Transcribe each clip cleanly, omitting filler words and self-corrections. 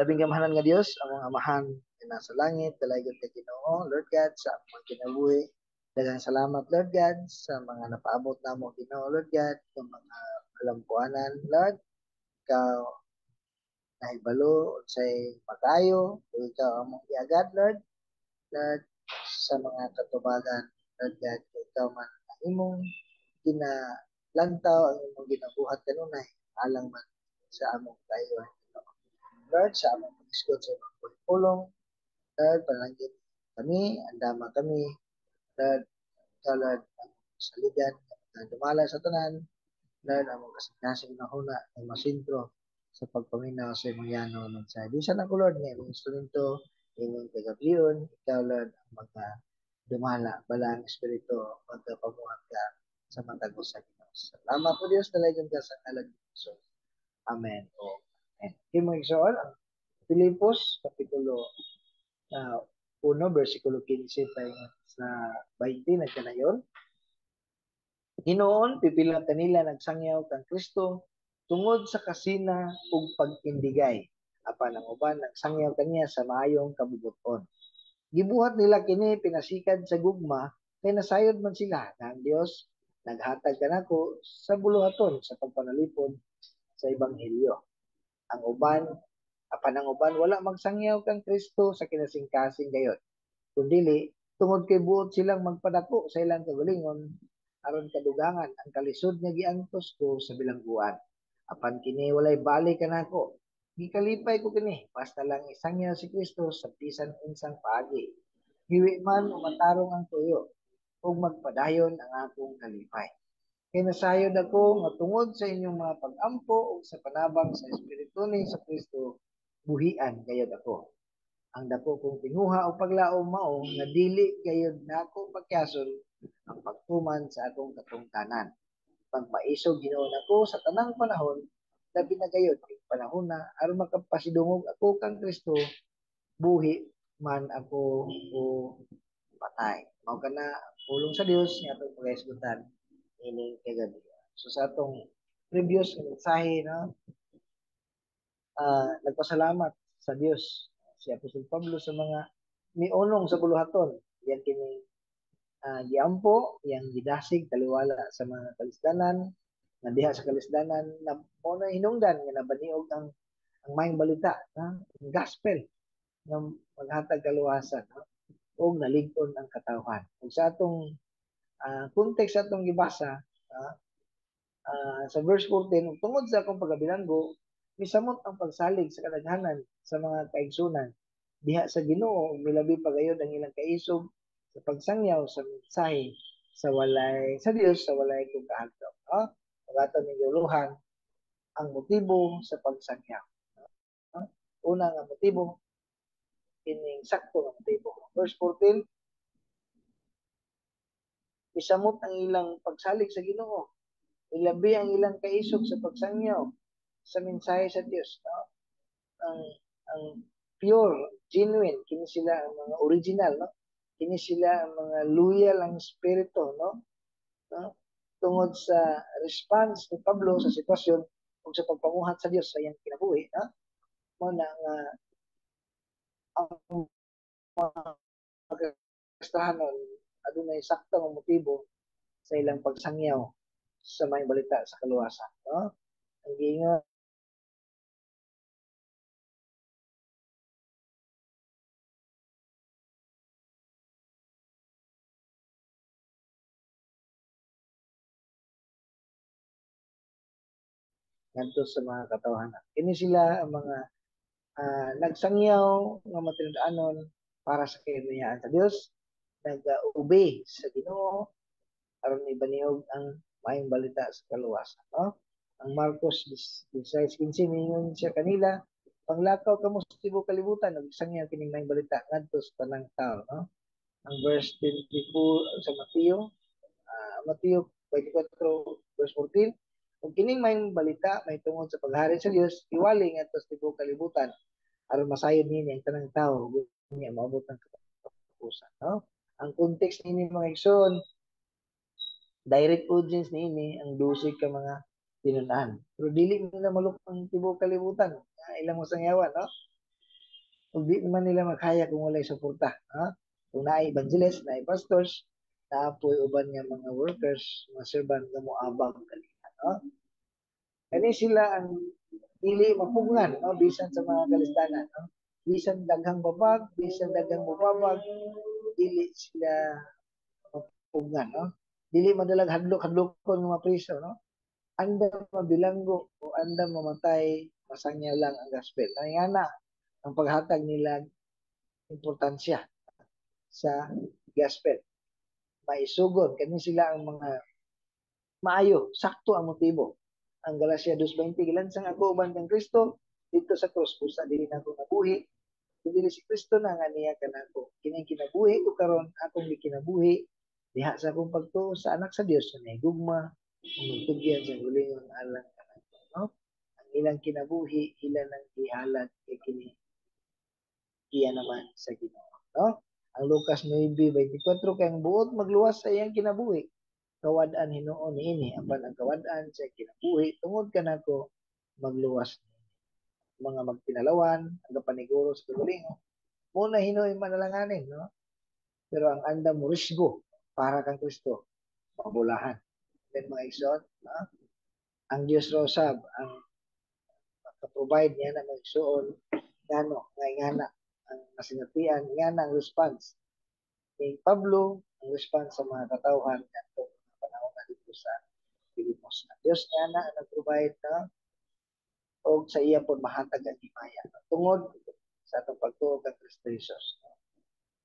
Labing gamahanan nga Dios, among Amahan nga nasa langit, dalaygon ka Ginoo, Lord God, sa among kinabuhi. Daghang salamat, Lord God, sa mga napaabot namo, Ginoo, Lord God, sa mga kalampuanan, Lord. Ikaw nahibalo unsay makayo, ug ikaw among giagad, Lord. Lord, sa mga katubagan, Lord God, ikaw man ang imong ginalantaw, ang imong ginabuhat kanunay, alang man sa among kaayohan. Lord, sa among pag-isgot sa imong pulong, Lord, panalangin kami, andama kami, Lord, ikaw, Lord, ang saligan, ang dumala sa tanan, Lord, among kasing-kasing na huna, ang masintro sa pagpaminaw sa imong yano ng sa bisan ako, Lord, nga imong instrumento, imong kagabiyon, ikaw, Lord, ang mga dumala, balang espiritu, magkapamuhat ka sa matag usa, Ginoo. Salamat po, Dios, dalaygon ka sa ngalan ni Jesus. Amen. O amen. Okay, mga igsoon, ang Filipos, Kapitulo 1, versikulo 15 tayo sa 20, nagkanayon. Hinoon, pipila kanila nagsangyaw kang Kristo tungod sa kasina ug pag-indigay. Apan ang uban nagsangyaw kaniya sa maayong kabubuton. Gibuhat nila kini pinasikad sa gugma kay nasayod man sila nga ang Dios naghatag kanako sa buluhaton sa pagpanalipod sa ebanghelyo. Ang uban, apan ang uban wala magsangyaw kang Kristo sa kinasingkasing gayod. Kundili tungod kay buot silang magpadako sa ilang kagalingon aron kadugangan ang kalisod nga giantos ko sa bilangguan. Apan kini walay bali kanako. Gikalipay ko kini basta lang isangyaw si Kristo sa bisan unsang paagi. Giwi man o matarong ang tuyo ug magpadayon ang akong kalipay. Kay nasayod ako nga tungod sa inyong mga pag-ampo ug sa panabang sa Espiritu ni sa Kristo, buhian gayod ako. Ang dako kong tinguha o paglaom mao nga dili gayod nako pagkyason ang pagtuman sa akong katungtanan. Pagmaisog Ginoo nako sa tanang panahon, labi na gayod ing panahon na aron makapasidungog ako kang Kristo, buhi man ako o patay. Mao kana pulong sa Dios nga atong pagahisgutan ining kagabi. So sa atong previous mensahe, no, nagpasalamat sa Dios si Apostol Pablo sa mga miunong sa buluhaton, iyang kining giampo, iyang gidasig taliwala sa mga kalisdanan, nga diha sa kalisdanan na mo na hinungdan nga nabaniog ang maayong balita, ha? Ang gospel nga maghatag kaluwasan, no? Ug nalig-on ang katawhan. Ug sa atong context sa atong gibasa, sa verse 14, ug tungod sa akong pagabilanggo, misamot ang pagsalig sa kadaghanan sa mga kaigsunan diha sa Ginoo, ug milabi pa gayod ang ilang kaisog sa pagsangyaw sa mensahe sa walay sa Dios sa walay kong kahadlok. No? Pagatan ni guluhan ang motibo sa pagsangyaw. No? Una nga motibo, kining sakto nga motibo. Verse 14, misamot ang ilang pagsalig sa Ginoo, milabi ang ilang kaisog sa pagsangyaw sa mensahe sa Dios, no? Ang pure, genuine, kini sila ang mga original, no? Kini sila ang mga loyal ang espiritu, no? No? Tungod sa response ni Pablo sa sitwasyon ug sa pagpamuhat sa Dios sa iyang kinabuhi, no? Mao na nga ang mga Kristohanon adunay sakto nga motibo sa ilang pagsangyaw sa maayong balita sa kaluwasan, no? Ang giingon ngadto sa mga katawhan. Kini sila ang mga nagsangyaw nga matinud-anon para sa kahimayaan sa Dios, nag-obey sa Ginoo aron ibaniog ang maayong balita sa kaluwasan, no? Ang Marcos 16:15 miingon siya kanila, panglakaw kamo sa tibuok kalibutan ug isangyaw kining maayong balita ngadto sa tanang tawo, no? Ang verse 24 sa Mateo, Mateo 24 verse 14, ug kining maayong balita may tungod sa paghari sa Dios iwali ngadto sa tibuok kalibutan aron masayod niini ang tanang tawo unya maabot ang katapusan, no? Ang context niini mga igsoon, direct audience niini ang 12 ka mga tinunan. Pero dili nila maluk ang tibuok kalibutan, ilang masangyawan, no? Ug di naman nila makaya kung walay suporta. Ha? Kung naay evangelist, naay pastors, naa poy uban nga mga workers, mga servant nga moabang kanila. No? Kani sila ang dili mapugngan, no, bisan sa mga kalistanan, no? Bisan daghang babag, bisan daghang mubabag, dili sila mapugngan, no? Dili madalag hadlok-hadlokon nga mapriso, no? Andam mabilanggo o andam mamatay, masangyaw lang ang gospel. Nga na ang paghatag nila importansya sa gospel. Maisugon kani sila ang mga maayo, sakto ang motibo. Ang Galacia 2:20, "Gilansang ako uban kang Kristo didto sa krus, busa dili na ako nabuhi kundi si Kristo na nga niya kanako. Kining kinabuhi ko karon, akong gikinabuhi diha sa akong pagtuo sa Anak sa Dios nga nahigugma ug nagtugyan sa kaugalingon alang kanako," no? Ang ilang kinabuhi, ila nang gihalad kay kini iya naman sa Ginoo, no? Ang Lucas 9:24, "Kay ang buot magluwas sa iyang kinabuhi, kawad-an hinuon niini, apan ang kawad-an sa kinabuhi tungod kanako, magluwas." Mga magpinalawan, ang kapaniguro sa kaugalingon, mao na hinuoy manalanganin, no? Pero ang andam mo risgo para kang Kristo, mabulahan. Then mga igsoon, no? Ang Dios ra usab ang maka-provide niya na mga igsoon, ngano nga ingana ang nasinatian, ingana ang response ni Pablo, ang response sa mga katawhan ngadtong panahon na dito sa Filipos. Ang Dios niya na ang nag-provide, no? Og sa iya pod mahatag ang himaya tungod sa atong pagtuo kang Kristo Jesus. No?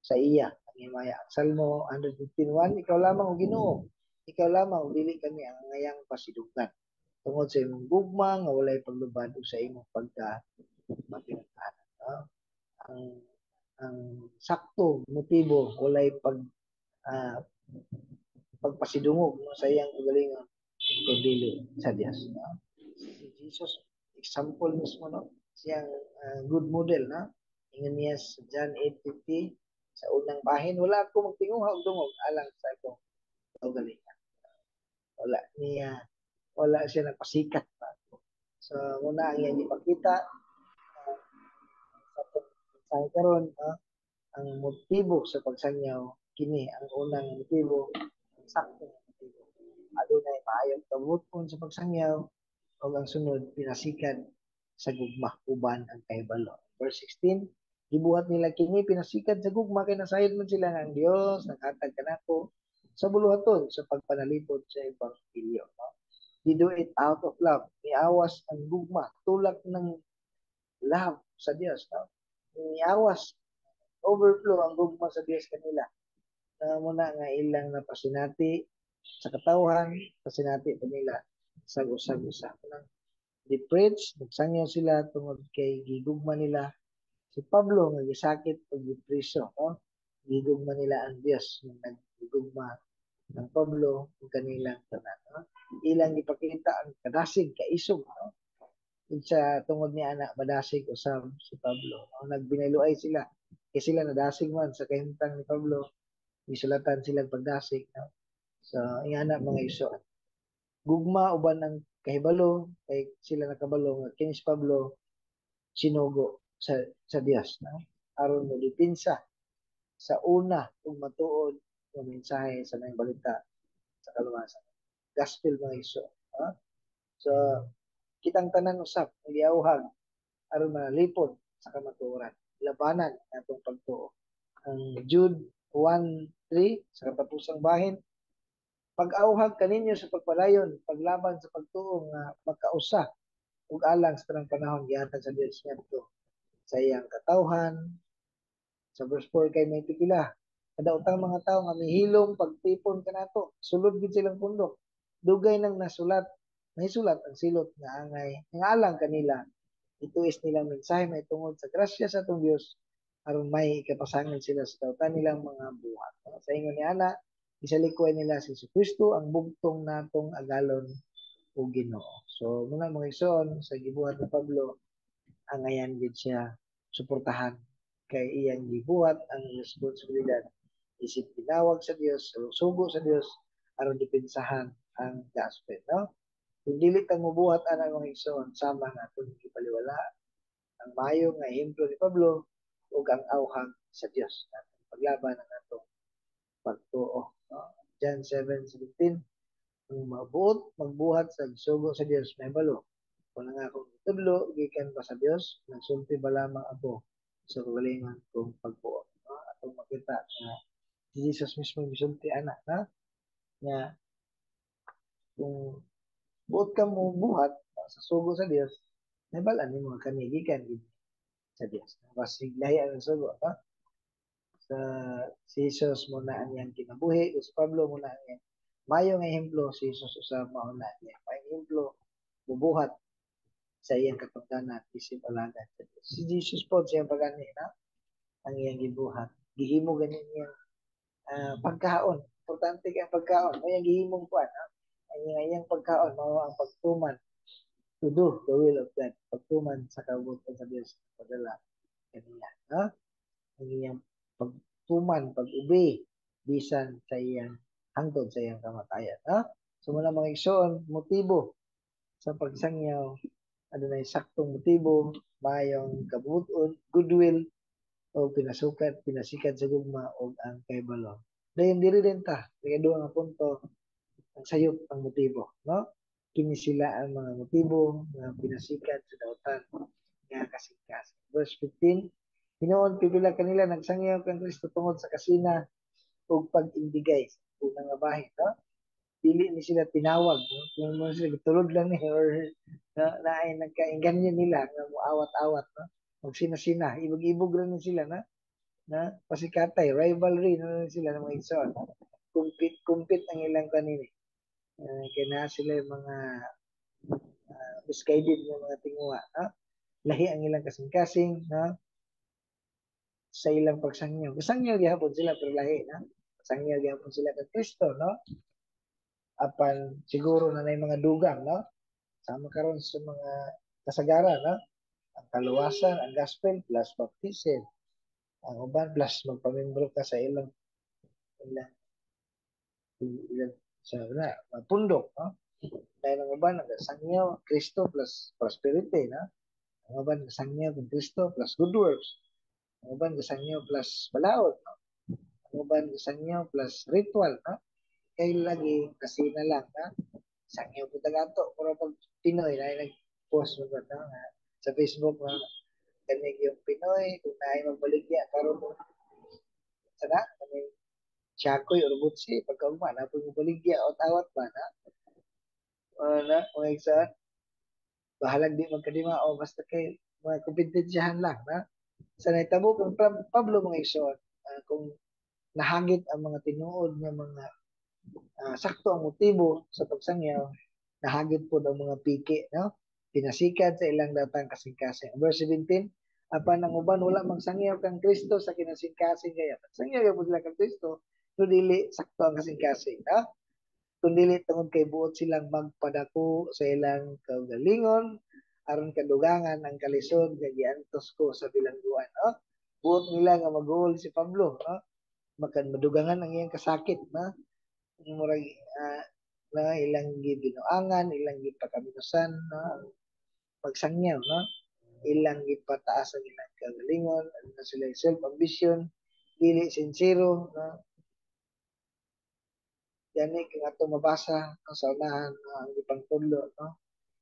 Sa iya ang himaya. Ang Salmo 115:1, "Ikaw lamang, o Ginoo, ikaw lamang ug dili kami ang angayang pasidunggan tungod sa imong gugma nga walay paglubad ug sa imong pagka matinut-anan," no? Ang sakto motibo, walay pagpasidungog, no, sa iyang kaugalingon kun dili sa Dios, no? Si Jesus, example mismo, no, siyang good model, no? Ingon niya sa John 8:50 sa unang bahin, "Wala ako magtinguha og dungog alang sa akong kaugalingon." Wala niya, wala siya nagpasikat pa. So muna ang iyang ipakita sa sa karon, no? Ang motibo sa pagsangyaw, kini ang unang motibo, ang sakto nga motibo. Adunay maayong kabubut-on sa pagsangyaw ug ang sunod, pinasikad sa gugma uban ang kahibalo. Verse 16, "Gibuhat nila kini pinasikad sa gugma kay nasayod man sila nga ang Dios naghatag kanako sa buluhaton sa pagpanalipod sa ebanghelyo," no? They do it out of love. Niawas ang gugma, tulak ng love sa Dios, no? Niawas, overflow ang gugma sa Dios kanila. Na muna nga ilang napasinati sa katawhan, pasinati pa nila sa usag-usa. They preach, nagsangyaw sila tungod kay gigugma nila si Pablo nga gisakit ug gipriso, no? Gigugma nila ang Dios nga naggugma ng Pablo ug kanilang tanan, no? Ilang gipakita ang kadasig, kaisog, no? Ug sa tungod ni ana madasig usab si Pablo, no? Nagbinayloay sila kay sila nadasig man sa kahimtang ni Pablo, gisulatan sila pagdasig, no? So ingana mga igsoon. Gugma uban ang kahibalo kay sila nakabalo nga kini si Pablo sinugo sa Dios, no? Aron mo depensa sa una ug matuod nga mensahe sa maayong balita sa kaluwasan. Gospel, mga igsoon. No? So kitang tanan usab ang giawhag aron manalipod sa kamatuoran. Labanan atong pagtuo. Ang Jude 1:3 sa katapusang bahin, "Pag-awhag kaninyo sa pagpadayon, paglaban sa pagtuo nga makausa ug alang sa tanang panahon gihatag sa Dios ngadto sa iyang katawhan." Sa verse 4, "Kay may pipila kadaotang mga tawo nga mihilom pagtipon kanato, sulod gid silang pundok. Dugay nang nasulat, nahisulat ang silot nga angay nga alang kanila ituis nilang mensahe may tungod sa grasya sa atong Dios aron may ikapasangil sila sa dautan nilang mga buhat." Sa ingon ni ana, isalikway nila si Kristo, ang bugtong natong agalon ug Ginoo. So muna mga igsoon, sa gibuhat ni Pablo, angayan gid siya suportahan kay iyang gibuhat ang responsibilidad isip tinawag sa Dios, sugo sa Dios aron depensahan ang gospel, no? Kung dili ta mobuhat ana mga igsoon, sama nga atong gipaliwala ang maayo nga ehemplo ni Pablo, ug ang awhag sa Dios. Paglaban ang atong pagtuo. No? John 7:17, ang mabuot magbuhat sa gisugo sa Dios mahibalo kung ang akong gitudlo gikan pa sa Dios, nagsulti ba lamang ako sa kaugalingon kong pagbuot. No? Atong makita nga si Jesus mismo gisulti ana na nga kung buot ka mo buhat sa sugo sa Dios, nahibal-an nimo kani gikan gid sa Dios. Basig lahi ang sugo, no? Sa si Jesus mo na ang iyang kinabuhi, si Pablo mo na ang iyang mayo nga ehemplo, si Jesus usab mao na iyang maayong ehemplo mubuhat sa iyang katungdanan isip alagad sa Dios. Si Jesus po sa iyang pagani na ang iyang gibuhat. Gihimo gani niyang pagkaon. Importante kay ang pagkaon. May iyang gihimong kuan, ha? Ang iyang pagkaon mao ang pagtuman, to do the will of God. Pagtuman sa kabubut-on sa Dios padala kaniya, ha? Ang iyang pagtuman, pag-obey bisan sa iyang hangtod sa iyang kamatayan, ha? So muna, mga igsoon, motibo sa pagsangyaw, adunay saktong motibo, maayong kabubut-on, goodwill, o pinasukat, pinasikat sa gugma o ang kahibalo. Dayon diri din ta, ikaduha nga punto, ang sayop ang motibo, no? Kini sila ang mga motibo nga pinasikat sa dautan nga kasing-kasing. Verse 15, hinuon pipila kanila nagsangyaw kang Kristo tungod sa kasina ug pag-indigay sa unang nga bahin, no? Dili ni sila tinawag, no? Kung mo sila gitulod lang ni or na ay nagkainganyo nila nga muawat-awat, no? Magsina-sina, ibog-ibog ra ni sila na na pasikatay, rivalry na sila ng mga igsoon. Compete, compete ang ilang kanini. Kaya na sila yung mga misguided nga mga tinguha, no? Lahi ang ilang kasing-kasing, no? Sa ilang pagsangyaw. Kasangyaw gihapon sila pero lahi, no? Sangyaw gihapon sila kang Kristo, no? Apan siguro na may mga dugang, no? Sama karon sa mga kasagaran, no? Ang kaluwasan, ang gospel plus baptism. Ang uban plus magpamembro ka sa ilang ilang ilang sa na pundok, no? Dahil ang uban nagsangyaw Kristo plus prosperity, no? Ang uban nagsangyaw kang Kristo plus good works. Ang uban gasangyaw plus balaod, no? Ang uban gasangyaw plus ritual, no? Kay lagi kasi na lang, no? Sangyaw po tagato, pero pag Pinoy na nag-post mo ba, no? Nga, sa Facebook, no? Kanig yung Pinoy, kung naay magbaligya, karon mo sana, kani Siakoy or Butsi, pagkaugma, na po baligya o tawat ba, na? Na, mga igsoon, bahalag di magkadima o basta kay mga kompetensyahan lang, na? Sa nahitabo kang Pablo, mga igsoon, kung nahagit ang mga tinuod nga mga sakto ang motibo sa pagsangyaw, nahagit po ang mga piki, no? Pinasikat sa ilang datang kasing-kasing. Verse 17, apan ang uban wala magsangyaw kang Kristo sa kinasing-kasing kaya. Sangyaw po sila kang Kristo, pero dili sakto ang kasing-kasing, no? Kung dili tungod kay buot silang magpadako sa ilang kaugalingon, aron kadugangan ang kalisod nga giantos ko sa bilangguan, no? Buot nila nga mag-uol si Pablo, no? Makan madugangan ang iyang kasakit, no? Murag na ilang gibinuangan, ilang gipakaminusan, no? Ang pagsangyaw, no? Ilang gipataas ang ilang kagalingon, ano sila self-ambition, dili sincero, no? Gani kung ato mabasa, no, sa unahan, no, ang gipangtudlo, no?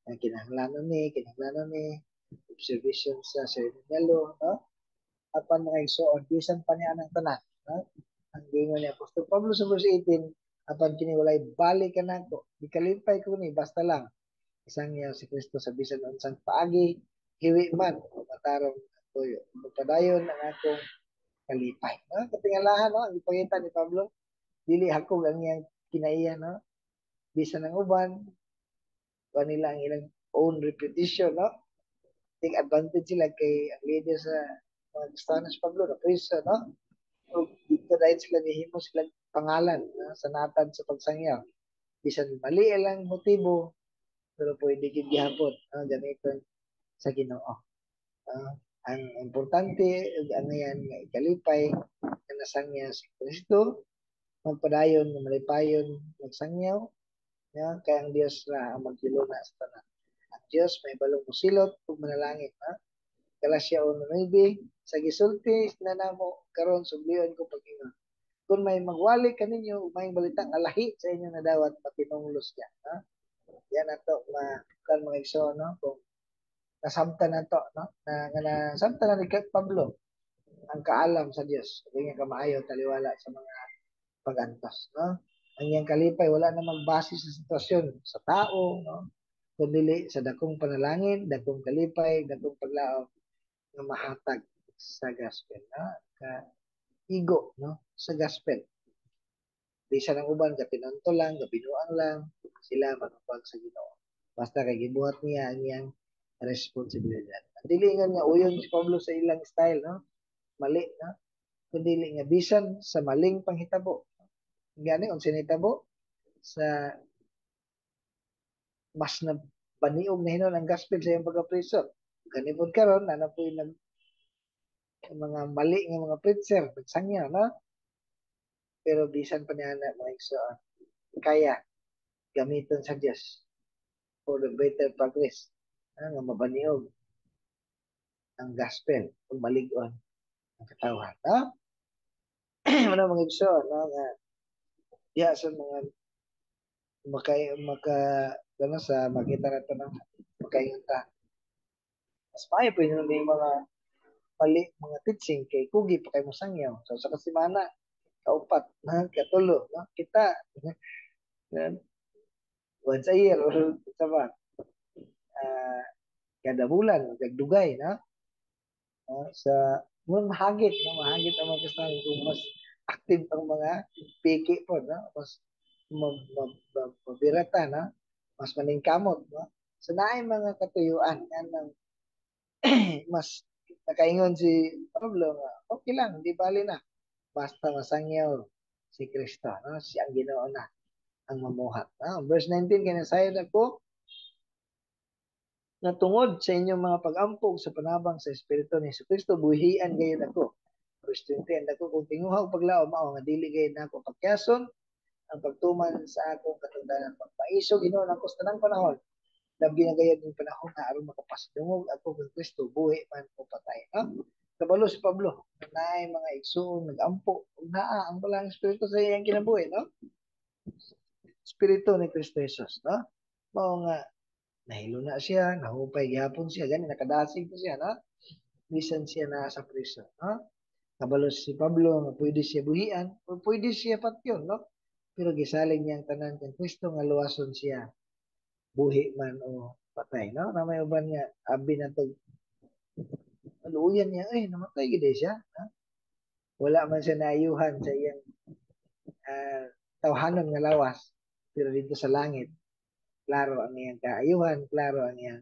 Ang kinahanglanon ni observation sa ceremonial, no? Apan, mga igsoon, bisan pa niya ang tanan, no? Ang giingon ni Apostol Pablo sa verse 18, apan kini walay bali kanako, gikalipay ko ni basta lang isangyaw si Kristo sa bisan unsang paagi, hiwi man o matarong ang tuyo. Magpadayon ang akong kalipay. No? Katingalahan, no? Ang ipakita ni Pablo, dili hakog ang iyang kinaiya, no? Bisan ang uban, kuha nila ang ilang own reputation, no? Take advantage sila kay ang leader sa mga Kristiyanos, Pablo, na priso, no? O dito dahil sila nihimo sila pangalan, no? Sa natad sa pagsangyaw. Bisan mali ilang motibo, pero pwede gid gihapon, no? Gamiton sa Ginoo. Ang importante ug ang ngayan nga ikalipay nga nasangyaw si Kristo, magpadayon nga malipayon magsangyaw, no? Kay ang Dios ra ang magdiluna sa tanan. Ang Dios may balong mosilot ug manalangin, no? Galacia 1:9, "Sa gisulti na namo, karon sublion ko pag-ingon. Kung may magwali kaninyo ug maayong balita nga lahi sa inyong nadawat, patinunglos siya." No? Yan ato ma kan mga igsoon, no, kung nasabtan nato, no, na nga nasabtan na ni Pablo ang kaalam sa Dios ug iyang kamaayo taliwala sa mga pagantos, no? Ang iyang kalipay wala na magbase sa sitwasyon sa tao, no, kundi sa dakong panalangin, dakong kalipay, dakong paglaom nga mahatag sa gospel, no? Ka igo, no, sa gospel. Bisan ang uban gatinonto lang, gabinuang lang, sila manubag sa Ginoo. Basta kay gibuhat niya ang iyang responsibilidad. Dili nga uyon si Pablo sa ilang style, no? Mali, no? Kundi nga bisan sa maling panghitabo. Gani unsa nitabo sa mas na baniog na hinon ang gospel sa iyang pagkapriso. Gani pod karon na po nag mga mali nga mga preacher nagsangya, no? Pero bisan pa niya na, mga igsoon, kaya gamiton sa Dios for the better progress, nga mabaniog ang gospel ug malig-on ang katawhan, no? Ano, mga igsoon, no, nga diha sa mga maka maka ano sa makita na to, no, makaingon ta mas maayo pa yun yung mga mali mga teaching kay kugi pa kay mosangyaw. So sa kasimana, kaupat na katulo, no, kita once a year or sa ba kada bulan dugay, no? Sa mo mahagit, no, mahagit ang mga Kristiyano kung mas active ang mga piki po, no, mas mabirata, no, mas maningkamot, no? So naay mga katuyuan nga nang mas nakaingon si Pablo nga okay lang, di bali na basta masangyaw si Kristo, no, si ang Ginoo na ang mamuhat, no? Verse 19, "Kay nasayod ako nga tungod sa inyong mga pag-ampog sa panabang sa Espiritu ni Kristo, buhian gayud ako." Verse 20, "Ang dako kong tinguha ug paglaom mao nga dili gayud nako pagyason ang pagtuman sa akong katungdanan. Magpaisog hinuon ako sa tanang panahon, labi na gayud ning panahon na, aron makapasidungog ako kang Kristo, buhi man o patay." No? Kabalo si Pablo na naay mga igsuon nagampo ug naa ang Balaang Espiritu sa iyang kinabuhi, no? Espiritu ni Kristo Jesus, no? Mao nga nahilo na siya, nahupay gihapon siya, gani nakadasig pa siya, no? Bisan siya naa sa priso, no? Kabalo si Pablo nga pwede siya buhian o pwede siya patyon, no? Pero gisalig niya ang tanan kang Kristo nga luwason siya, buhi man o patay, no? Na may uban nga abi na to luuyan niya, eh, namatay gid siya, no? Wala man siya naayuhan sa iyang tawhanon nga lawas, pero dito sa langit klaro ang iyang kaayuhan, klaro ang iyang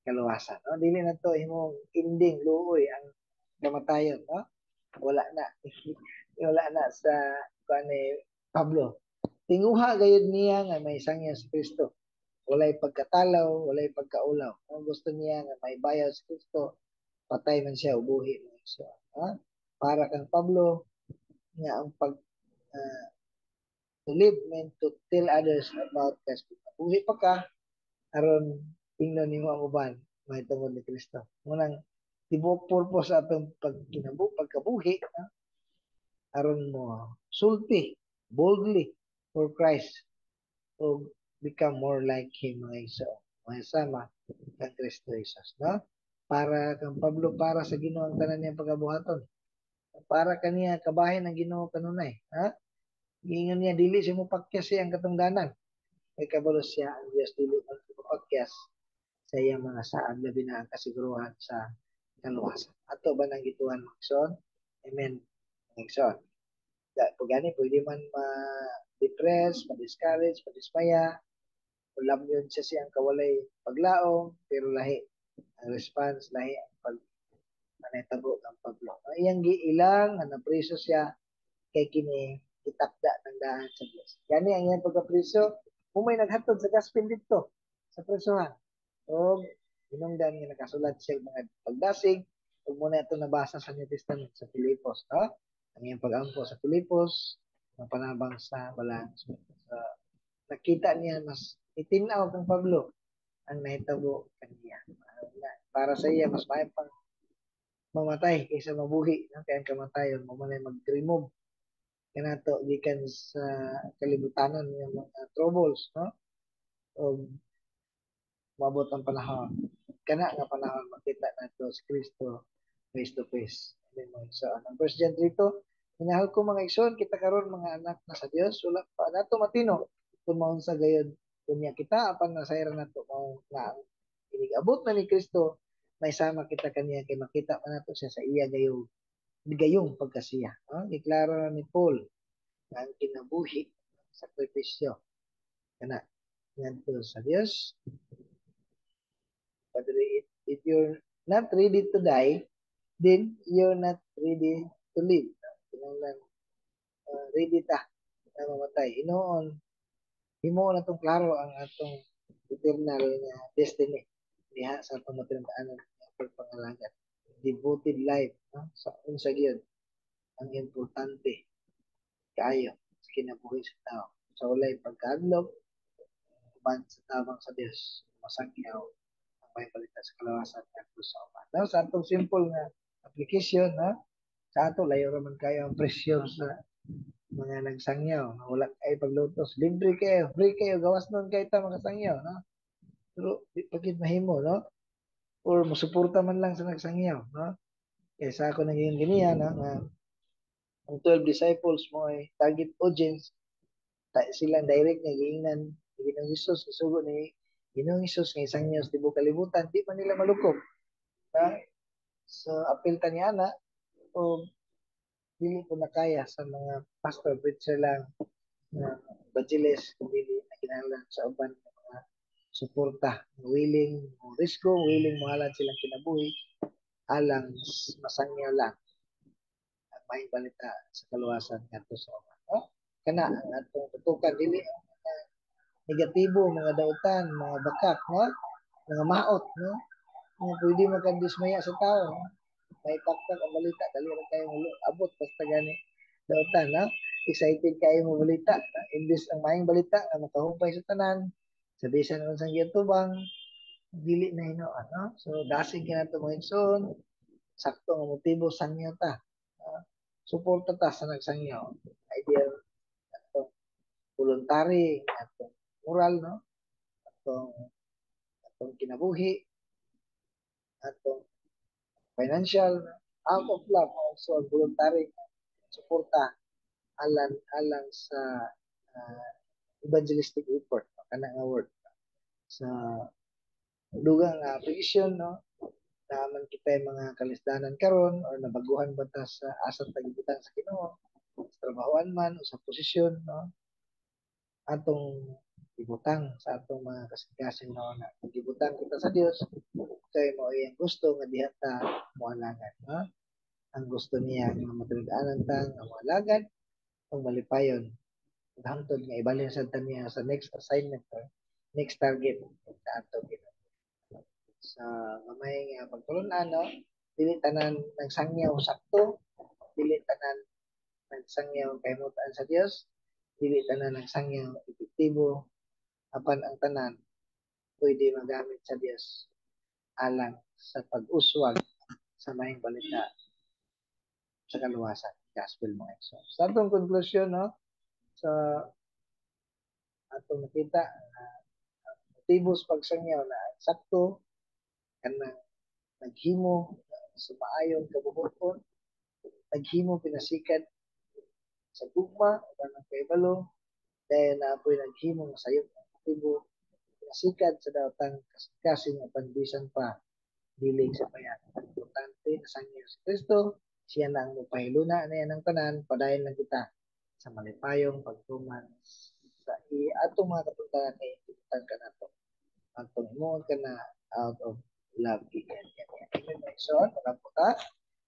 kaluwasan, no? Dili na to imong ending, luoy ang kamatayon, no? Wala na. Wala na sa kuan ni Pablo. Tinguha gayud niya nga may sangya si Kristo. Walay pagkatalaw, walay pagkaulaw. Kung gusto niya nga may bayaw si Kristo, patay man siya o buhi. So, ha? Para kang Pablo nga ang pag to live meant to tell others about Christ. Buhi pa ka aron tingnan nimo ang uban mahitungod ni Kristo. Munang tibuok purpose atong pagkinabu pagkabuhi, no? Aron mo sulti boldly for Christ o become more like Him, mga igsoon. Mga kang Kristo Jesus, no? Para kang Pablo, para sa Ginoo ang tanan niyang pagabuhaton. Para kaniya kabahin ang Ginoo kanunay, ha? Giingon niya dili siya mopakyas siyang katungdanan. Kay kabalo siya ang Dios dili mapakyas sa iyang mga saad, labi na ang kasiguruhan sa kaluwasan. Ato ba nang gituan, mga igsoon? Amen. Mga igsoon. Pag gani, pwede man ma-depress, ma-discourage, ma-dismaya, ulam yun siya siyang kawalay paglaom, pero lahi ang response, lahi ang pag manetabo ng Pablo. Ang iyang giilang nga napriso siya kay kini itakda ng daan sa Dios. Gani ang iyang pagkapriso, kung may naghatod sa gospel dito sa presohan. O hinungdan nga nakasulat siya mga pagdasig ug muna ito nabasa sa New Testament sa Filipos, no? Ang iyang pag-ampo sa Filipos, ang panabang sa Balaan. So, nakita niya mas itinaw kang Pablo ang nahitabo kaniya. Para sa iya mas maayo pang Mamatay kaysa mabuhi, no? Kay ang kamatayon mao man ay mag-remove kanato gikan sa kalibutanon nga mga troubles, no? O moabot ang panahon kana nga panahon makita nato si Kristo face to face. Amen, mga igsoon. Ang 1 John 3:2, "Minahal ko mga igsoon, kita karon mga anak na sa Dios, wala pa nato matino kung maunsa gayud unya kita, apan nasayran nato mao nga inig-abot na ni Kristo, may sama kita kaniya kay makita man nato siya sa iya gayong gayong pagkasiya." No? Giklaro na ni Paul nga ang kinabuhi sakripisyo kana ngadto sa Dios. But if you're not ready to die, then you're not ready to live. Kinahanglan ready ta na mamatay. Hinuon, himuon natong klaro ang atong eternal nga destiny diha sa atong matinad-anan nga pagpangalagad. Devoted life, no? Sa unsa gyud ang importante kaayo sa kinabuhi sa tao. Sa walay pagkahadlok, uban sa tabang sa Dios, masangyaw ang maayong balita sa kalawasan ngadto sa uban. No? Sa atong simple nga application, no? Sa ato, layo raman kayo ang pressure sa mga nagsangyaw. Wala kay paglutos. Libre kayo, free kayo, gawas nun kay ta makasangyaw, no? Pero di pa gyud mahimo, no? Or musuporta man lang sa nagsangyaw, no? Kaysa ako naging giniya, no? Nga ang 12 disciples mo ay target audience, ta, silang direct nga giingnan ni Ginoong Hesus, isugo ni Ginoong Hesus nga isangyaw sa tibuok kalibutan, di man nila malukop. Ha? So apil ta niya ana o dili po na kaya sa mga pastor, preacher lang na evangelist, dili na kinahanglan sa uban nga mga suporta, willing mo risko, willing mo halad silang kinabuhi alang masangyaw lang ang maayong balita sa kaluwasan ngadto sa uban. No? Kana ang atong tutukan, dili ang mga negatibo, mga dautan, mga bakak, no? Mga maot, no? Mga pwede makadismaya sa tao. No? May pakpak ang balita, dali ra kayo mo abot basta gani dautan, no? Excited kayo mo balita, no? Imbes ang maayong balita nga makahumpay sa tanan, sa bisan unsang giatubang, dili na hinuon, no? So dasig kinato, mga igsoon, sakto nga motibo, sangyaw ta. No? Suporta ta sa nagsangyaw. Either atong voluntary, atong moral, no? Atong kinabuhi, atong financial, no? Out of love, also voluntary suporta alang alang sa evangelistic effort, no? Kana nga work sa dugang nga application, no? Naman kita yung mga kalisdanan karon or nabaguhan ba ta sa asa ta gibutang sa Ginoo, sa trabahoan man o sa posisyon, no? Atong ibutang sa atong mga kasing-kasing, no, na gibutang kita sa Dios kay mao iyang gusto nga diha ta moalagad, no? Ang gusto niya nga matinad-anan ta nga moalagad ug malipayon ug hangtod nga ibalhin sad ta niya sa next assignment or next target sa ato Ginoo. Sa gamay nga pagtulun-an, no, dili tanan nagsangyaw sakto, dili tanan nagsangyaw kahimutan sa Dios, dili tanan nagsangyaw epektibo, apan ang tanan pwede magamit sa Dios alang sa pag-uswag sa maayong balita sa kaluwasan, gospel, mga igsoon. Sa atong konklusyon, no, sa atong nakita, ang motibo sa pagsangyaw na sakto kanang naghimo sa maayong kabubuton, naghimo pinasikad sa gugma uban ang kahibalo, dahil na apoy naghimo nga sayop ang motibo, pinasikad sa daotang kasing apan bisan pa dili sa bayan. Importante, nasangyaw si Kristo, siya na ang mupahiluna niya ng tanan, padayon lang kita sa malipayong pagtuman sa atong mga katungdanan kay ibutang ka nato. Atong himuon ka na out of love gikan kaniya. Amen, mga igsoon, po ta.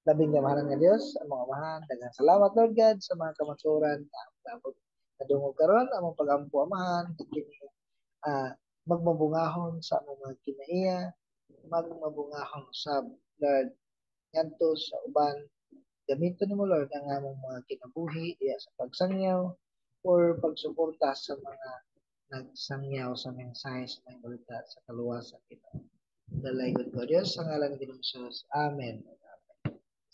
Labing gamahanan nga Dios, ang mga amahan, daghang salamat, Lord God, sa mga kamatuoran nga among nadungog karon. Among pagampo, Amahan, kini magmabungahon sa among mga kinaiya, magmabungahon sa Lord ngadto sa uban. Gamiton nimo, Lord, ang among mga kinabuhi diya sa pagsangyaw or pagsuporta sa mga nagsangyaw sa mensahe sa maayong balita sa kaluwasan kita. Dalaygon ko Dios sa ngalan ni Ginoong Hesus. Amen.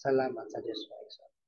Salamat sa Dios, mga igsoon.